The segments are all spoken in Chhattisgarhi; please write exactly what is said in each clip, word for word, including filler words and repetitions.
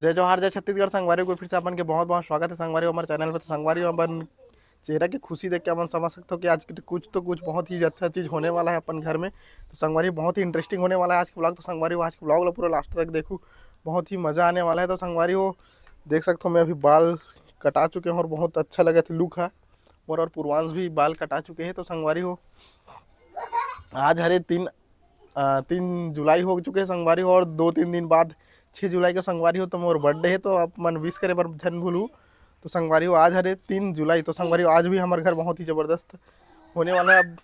जय जोहार, जय छत्तीसगढ़। संगवारी हो, फिर से अपन के बहुत बहुत स्वागत है संगवारी हो, हमारे चैनल पे। तो संगवारी हो, अपन चेहरा की खुशी देख के अपन समझ सकते हो कि आज कुछ तो कुछ बहुत ही अच्छा चीज़ होने वाला है अपन घर में। तो संगवारी हो, बहुत ही इंटरेस्टिंग होने वाला है आज के ब्लॉग। तो संगवारी हो, आज के ब्लॉग ला पूरा लास्ट तक देखो, बहुत ही मज़ा आने वाला है। तो संगवारी हो, देख सकते हो, मैं अभी बाल कटा चुके हूँ और बहुत अच्छा लगा था लुक है मोर। और पूर्वांश भी बाल कटा चुके हैं। तो संगवारी हो, आज हरे तीन अ, तीन जुलाई हो चुके हैं संगवारी हो, और दो तीन दिन बाद छः जुलाई का संगवारी हो तो मोर बर्थडे है, तो आप मन विश करे बर झन भूलू। तो संगवारी हो, आज हरे तीन जुलाई, तो संगवारी हो, आज भी हमारे घर बहुत ही ज़बरदस्त होने वाला है। अब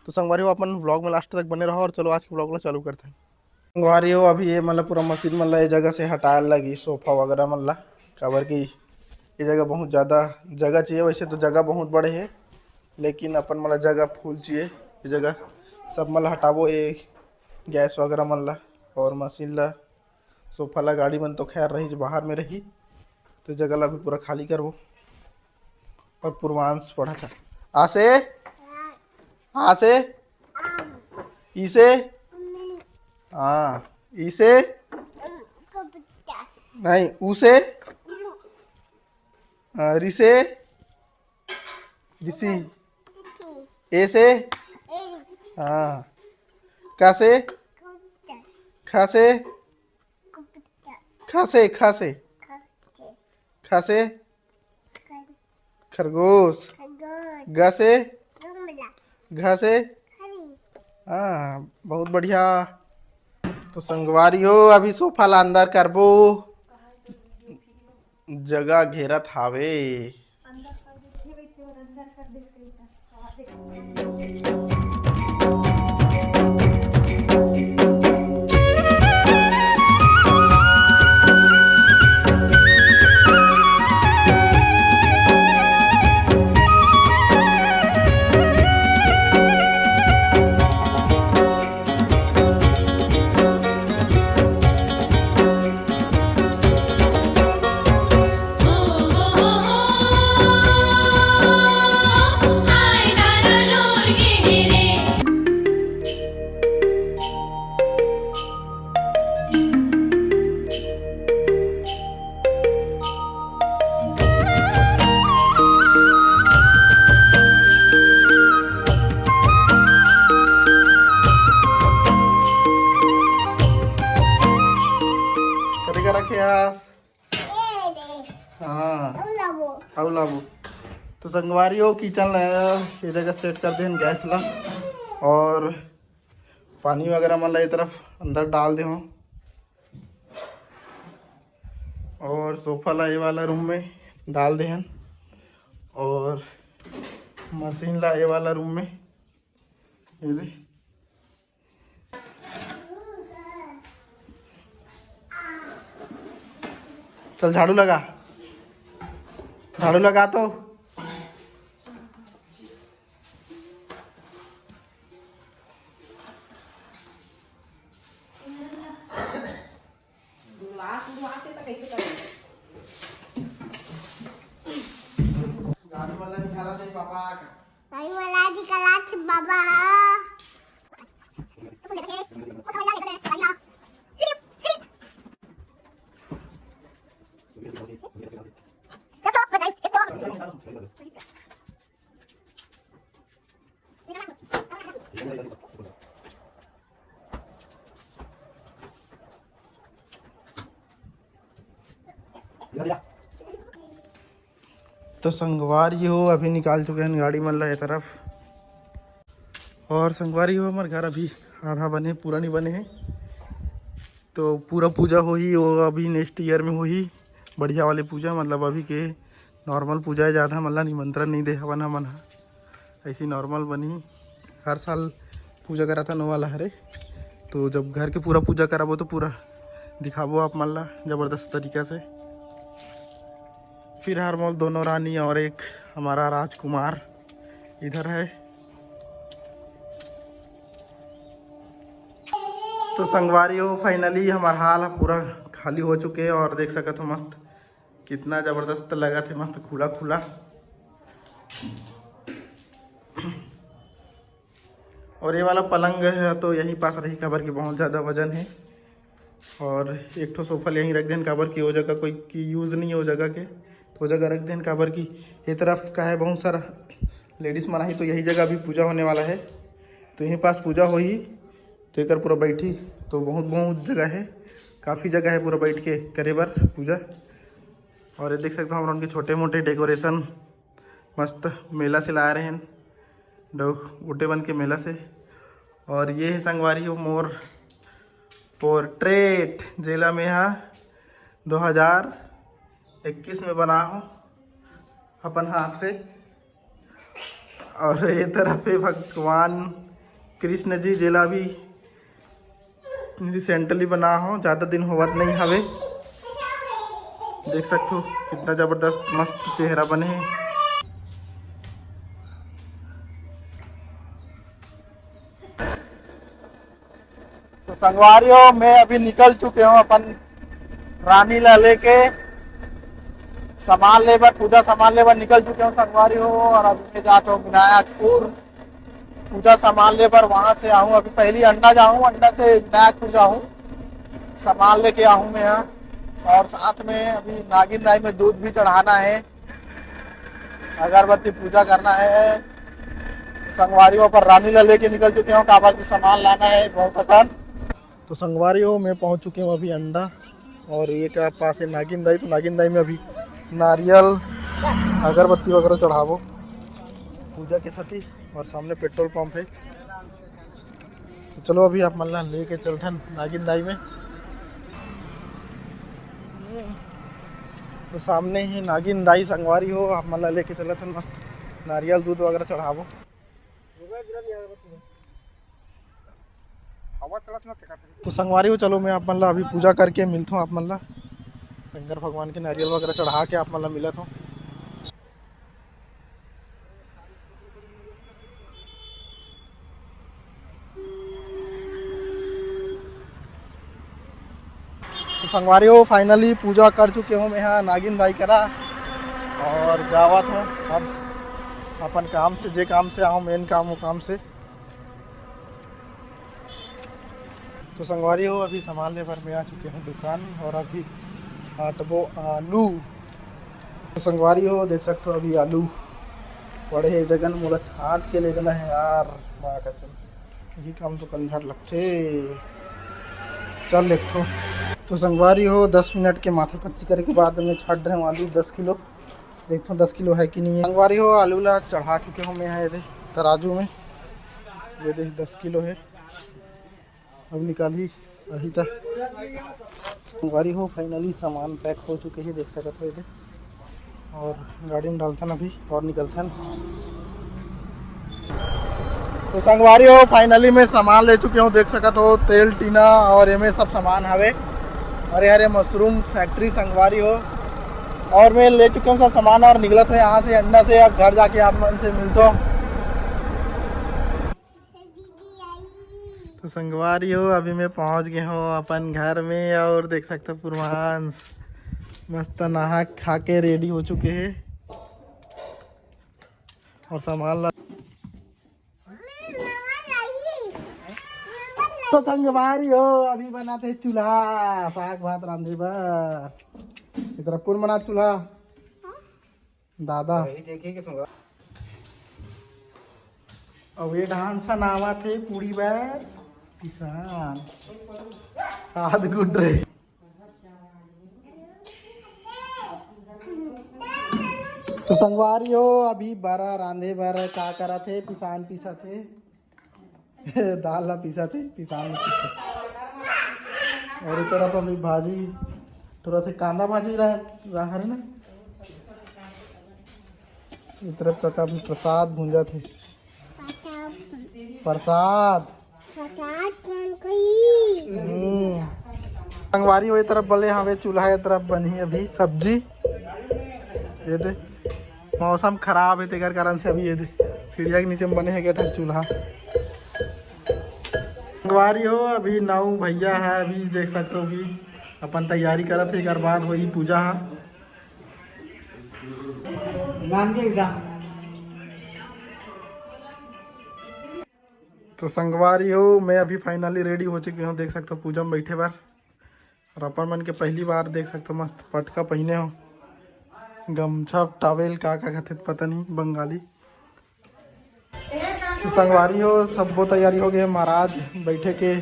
तो संगवारी हो, अपन ब्लॉग में लास्ट तक बने रहो और चलो आज के ब्लॉग ला चालू करते हैं। संगवारी हो, अभी ये मतलब पूरा मशीन मन ला ये जगह से हटाए लगी, सोफा वगैरह मन ला, काबर कि ये जगह बहुत ज़्यादा जगह चाहिए। वैसे तो जगह बहुत बड़े है, लेकिन अपन मन ला जगह फुल चाहिए। ये जगह सब मन ला हटाबो, ये गैस वगैरह मन ला और मशीन ला, सोफा ला। गाड़ी मन तो खैर रही, बाहर में रही, तो जगह ला भी पूरा खाली करबो। और पूर्वांश पढ़ा था, आसे, आसे, इसे, हाँ, इसे, नहीं, उसे, हाँ, रिसे, रिसी, एसे, हाँ, कासे, खासे, खासे, खासे, खासे, खरगोश, गसे, घसे। हाँ, बहुत बढ़िया। तो संगवारी हो, अभी सोफा ला अंदर करबो, जगह घेरत हावे। करेगा रखे यार। हाँ। अउ लाबो। तो संगवारी हो, किचन ला ये जगह सेट कर देन गैस ला, और पानी वगैरह मन ला ये तरफ अंदर डाल दे हो, और सोफा ला ये वाला रूम में डाल दे हन, और मशीन ला ये वाला रूम में, ये दे। चल झाड़ू लगा, झाड़ू लगा तो। गाड़ी वाला निकाला थे पापा। गाड़ी वाला निकाला थे बाबा। तो संगवारी हो, अभी निकाल चुके हैं गाड़ी मन ला ये तरफ। और संगवारी हो, हमारे घर अभी आधा बने, पूरा नहीं बने हैं। तो पूरा पूजा होही, वो अभी नेक्स्ट ईयर में होही, बढ़िया वाले पूजा, मतलब अभी के नॉर्मल पूजा है, ज़्यादा मतलब निमंत्रण नहीं दे हवन हमन ह। ऐसी नॉर्मल बनी, हर साल पूजा कराथन वो वाला हरे। तो जब घर के पूरा पूजा कराबो तो पूरा दिखाबो आप मन ला जबरदस्त तरीका से। फिर हर मोल दोनों रानी और एक हमारा राजकुमार इधर है। तो संगवारी हो, फाइनली हमार हाल ह पूरा खाली हो चुके हैं और देख सकत हो मस्त कितना जबरदस्त लगत है, मस्त खुला खुला। और ये वाला पलंग है तो यहीं पास रही, काबर कि बहुत ज़्यादा वजन है। और एक ठो सोफा ल यहीं रख देन, काबर कि वो जगह कोई की यूज़ नहीं है वो जगह के, तो वो जगह रख देन, काबर कि ये तरफ का है बहुत सारा लेडीज मन आही, तो यही जगह अभी पूजा होने वाला है, तो यहीं पास पूजा होही, तो एकर पूरा बैठी, तो बहुत बहुत जगह है, काफ़ी जगह है पूरा बैठ के करे बर पूजा। और ये देख सकते हो हम लोगन के छोटे मोटे डेकोरेशन मस्त मेला से लाए रहेन, डो-, उठे बन के मेला से। और ये है संगवारी हो मोर पोर्ट्रेट, जेला में हा दो हज़ार इक्कीस में बना हो अपन हाथ से। और ये तरफ है भगवान कृष्ण जी, जेला भी रिसेंटली बना हो, ज़्यादा दिन होवत नहीं हवे। देख सकते हो कितना जबरदस्त मस्त चेहरा बने है। तो संगवारी हो, मैं अभी निकल चुके हूँ अपन रानी ला लेके सामान ले बर, पूजा सामान ले बर निकल चुके हूँ संगवारी हो। और अभी मैं जाता हूँ विनायकपुर पूजा सामान ले बर, वहाँ से आहूँ। अभी पहली अंडा जाऊँ, अंडा से विनायकपुर जाऊँ, सामान लेके आहूँ मैं यहाँ। और साथ में अभी नागिन दाई में दूध भी चढ़ाना है, अगरबत्ती पूजा करना है। संगवारी हो, पर रानी ला लेके निकल चुके हूँ, काबर के सामान लाना है बहुत अकन। तो संगवारी हो, मैं पहुँच चुके हूँ अभी अंडा, और ये का पास है नागिन दाई। तो नागिन दाई में अभी नारियल, अगरबत्ती वगैरह चढ़ाबो पूजा के साथ ही। और सामने पेट्रोल पंप है। तो चलो अभी आप मन ला लेके चलथन नागिन दाई में। तो सामने ही नागिन दाई संगवारी हो, आप मन ला लेके चलथन, मस्त नारियल दूध वगैरह चढ़ाबो। तो संगवारी हो, चलो मैं आप मन ला अभी पूजा करके मिलत हूँ आप मन ला, शंकर भगवान के नारियल वगैरह चढ़ा के आप मन ला मिलत हूँ। तो संगवारी हो, finally पूजा कर चुके हूँ मैं यहाँ नागिन दाई करा, और जावत हूँ अब अपन काम से, जे काम से आऊँ, मेन काम, वो काम से। तो संगवारी हो, अभी सामान ले बर मैं आ चुके हूँ दुकान, और अभी छाटबो आलू। तो संगवारी हो, देख सकते हो अभी आलू पड़े हे जगन, मोला छाट के लेगना है यार, माँ कसम, यही काम तो कंझाट लगथे। चल देखथो। तो संगवारी हो, दस मिनट के माथा पच्ची करे के बाद मैं छाट रहे हूँ आलू दस किलो। देखथो दस किलो है कि नहीं है। संगवारी हो, आलू ला चढ़ा चुके हूँ मैं, ये दे तराजू में, ये दे दस किलो है। अब निकालही, अही त संगवारी हो, finally सामान pack हो चुके हे, देख सकत हो एदे। और गाड़ी में डालथन अभी और निकलथन। तो संगवारी हो, finally मैं सामान ले चुके हूँ, देख सकत हो तेल टीना और एमे सब सामान हवे। अरे अरे, मशरूम factory संगवारी हो, और मैं ले चुके हूँ सब सामान और निकलत हो यहाँ से अंडा से। अब घर जाके आप मन से मिलता हूँ। तो संगवारी हो, अभी मैं पहुंच गए हूँ अपन घर में और देख सकते हो पूर्वांश मस्त नहा खा के ready हो चुके हैं और सामान ला। तो संगवारी हो, अभी बनाते चूल्हा, साग भात रांधे बर। इधर कौन बना चूल्हा? दादा। वही देखिए कि तुम अउ ये डांस नावा थे पूरी बार किसान हाथ गुड रहे। तो संगवारी हो, अभी बरा रांधे बर का करा थे, पिसान पीसा थे। दाल ला पीसा थे, पिसान ला पीसा। और इस तरफ अभी भाजी, थोड़ा सा कांदा भाजी रह, रहा है ना। इस तरफ का अभी प्रसाद भूंजा थे। प्रसाद। प्रसाद कौन कोई? हम्म। संगवारी हो, ये तरफ बले हवे चूल्हा, ये तरफ बनी अभी सब्जी। ये दे। मौसम खराब है, तेकर कारण से अभी ये दे, सीढ़िया के नीचे में बने है एक ठन चूल्हा। संगवारी हो, अभी नौ भैया है, अभी देख सकते हो कि अपन तैयारी करत है, एकर बाद होई पूजा है। तो संगवारी हो, मैं अभी finally ready हो चुके हूँ, देख सकते हो पूजा में बैठे बार। और अपन मन के पहली बार देख सकथो, मस्त पटका पहिने हो, गमछा, टॉवेल, का का कथे पता नहीं, बंगाली। तो संगवारी हो, सब्बो तैयारी हो गए, महाराज बैठे के,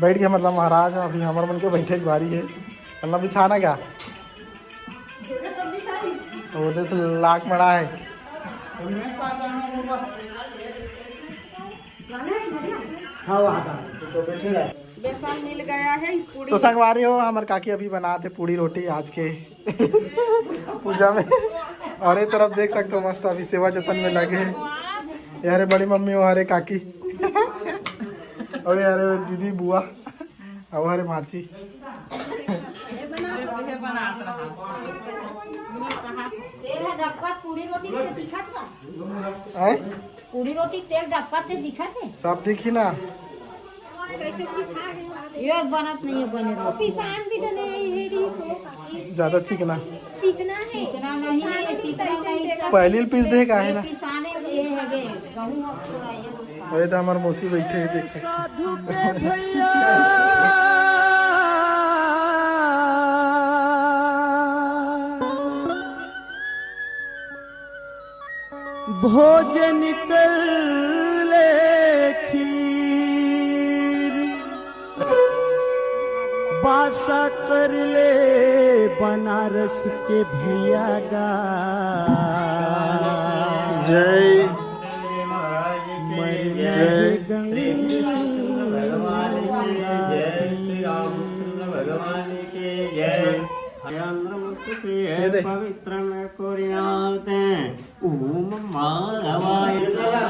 बैठ गए, मतलब महाराज, अभी हमर मन के बैठे के बारी है। मतलब बिछाना क्या? वो दे तो लाख मड़ा है। बेसन मिल गया है इस पूड़ी। तो संगवारी हो, हमर काकी अभी बनात हे पूड़ी रोटी आज के पूजा में। और ये तरफ देख सकते हो, मस्त अभी सेवा जतन में लगे हैं। ये हरे बड़ी मम्मी, वो हरे काकी, और ये हरे दीदी, बुआ, और हरे भांची। तेल ह डबकत पूड़ी रोटी के दिखत बा। आय? पूड़ी रोटी तेल डबकत हे दिखत हे? सब दिखी ना। कैसे चिकना हे? ये बनत नहीं है, बने रोटी। पिसान भी डले हे, ये रही सो। ज्यादा चिकना। चिकना हे। चिकना नहीं है, चिकना नहीं है। पहली पीस दे का है ना? पिसाने ये है, ये गहूं अब थोड़ा ये। अरे तो हमारे मौसी बैठे हैं, देख सकते हैं। साधु के भैया भोजन कर ले खीर, बासा कर ले बनारस के भैया गा। जय। मरना जय। दे गंगा। भगवान की जय, श्री रामचंद्र भगवान की जय। ये दे। पवित्र में कोरियाते। ओम माधवाय नमः।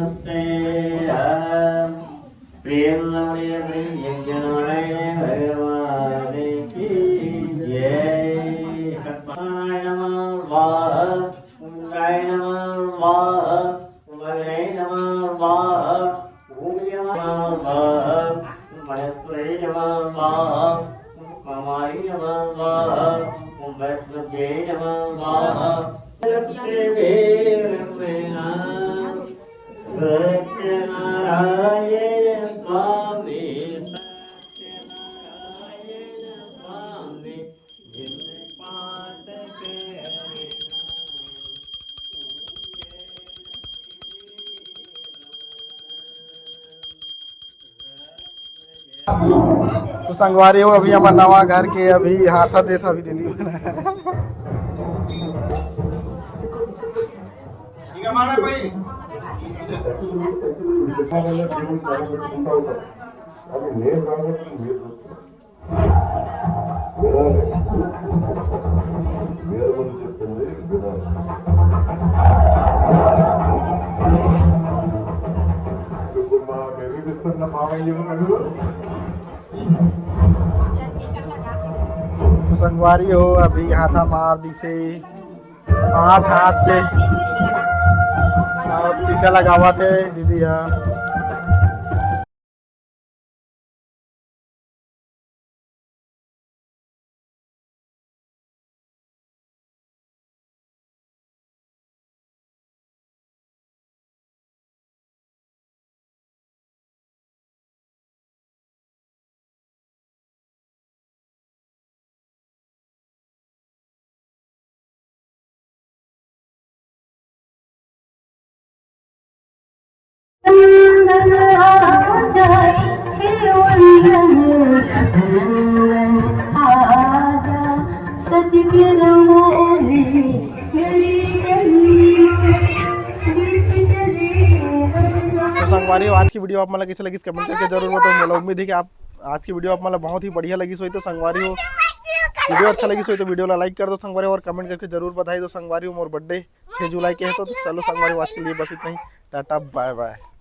नमस्ते। प्रेम नमः भगवान की जय। नमः वाह, इंद्राय नमः वाह, वज्राय नमः वाह, भूमि नमः वाह, महेश्वरी नमः वाह, कमारी नमः वाह, वैष्णव्यै नमः वाह। लक्ष्मी नमः। सत्यनारायण स्वामी, सत्यनारायण स्वामी, जिन पाठ के हरि नाम। तो संगवारी हो, अभी हमर नवा घर के अभी हाथा देत हवी दीदी। तो संगवारी हो, अभी हाथा मार दिसे पाँच हाथ के। अब टीका लगावत हे दीदी ह। तो संगवारी हो, आज की वीडियो आप मन ला कैसे लगिस, कमेंट करके जरूर बताओ। मोला उम्मीद है कि आप, आज की वीडियो आप मन ला बहुत ही बढ़िया लगिस होही। तो संगवारी हो, वीडियो अच्छा लगिस होही तो वीडियो ला लाइक कर दो संगवारी हो, और कमेंट करके जरूर बताई दो संगवारी हो। मोर बर्थडे छः जुलाई के है। तो, तो चलो संगवारी, आज के लिए बस इतना ही। टाटा, बाय बाय।